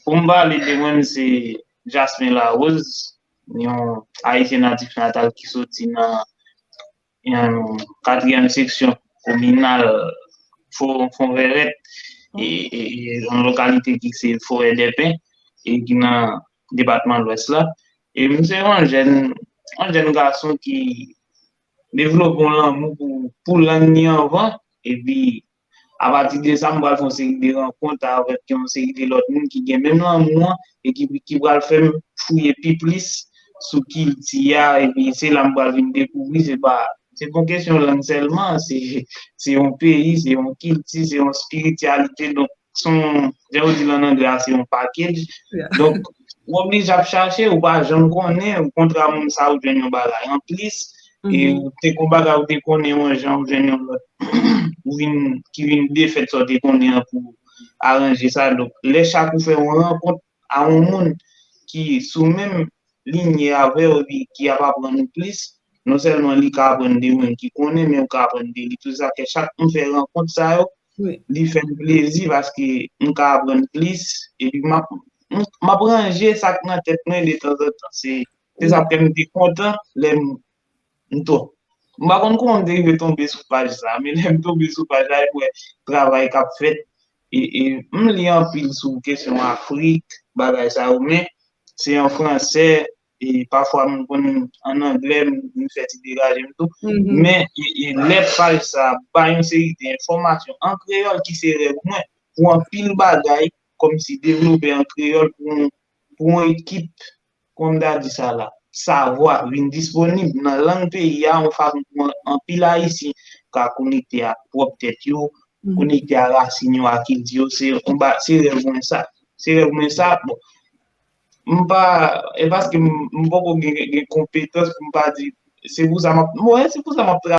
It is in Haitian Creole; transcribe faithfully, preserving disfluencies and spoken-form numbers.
Pou m pale de mwen, m se Jasmin Larose, yon Ayisyen natif natal ki soti nan yon katriyèm seksyon kominal Fo- Fonvèrèt, e, e, e yon lokalite ki se Forèdèpen, e ki nan depatman Lwès la. E m se yon jèn, yon jèn gason ki devlope yon lanmou pou, pou lang li anvan, epi apati de sa, m pral fè yon seri de rankont avèk yon seri de lòt moun ki gen menm lanmou an e ki, ki pral fè m fouye pi plis sou kilti a, epi se la m pral vin dekouvri, se pa, se pa yon kesyon lang sèlman, se, se yon peyi, se yon kilti, se yon espirityalite, donk, se yon, jan yo di l an anglè a, se yon package. Donk, ou oblije ap chache, ou pa janm konnen, ou kontre a moun sa, ou jwenn yon bagay anplis, e ou te kon bagay, ou te konnen yon jan, ou jwenn yon lòt, ou vin, ki vin defèt sa w te konnen an pou aranje sa. Donk, lè chak ou fè yon rankont a yon moun ki sou menm linye avè w, epi ki ap aprann ou plis, non sèlman li ka aprann de moun ki konnen, men ou ka aprann de li tou. Sa fè chak nou fè rankont sa yo, li fè m plezi paske m ka aprann plis, epi m ap, m, m ap ranje sa k nan tèt mwen de tanzantan. Se, se sa k fè m te kontan lè m, m to-, m pa konn kòman m te rive tonbe sou paj sa, men lè m tonbe sou paj la, m wè travay k ap fèt, e, e m li anpil sou kesyon Afrik, bagay sa yo, men se an fransè, e pafwa m konn an anglè, m, m fè ti degaje m tou. Men, e, e lè paj sa bay yon seri de enfòmasyon an kreyòl ki se rèv mwen pou anpil bagay, kòmsi devlope an kreyòl pou, pou yon ekip, kòm m ta di sa la, savwa vin disponib nan lang peyi a, yon fason pou an- anpil Ayisyen ka konekte ak pwòp tèt yo, konekte a rasin yo, a kilti yo. Se yon ba- se rèv mwen sa. Se rèv mwen sa. Bon, m pa, e paske m, m poko gen, gen konpetans pou m pa di, se pou sa m ap, mwen, se pou sa m ap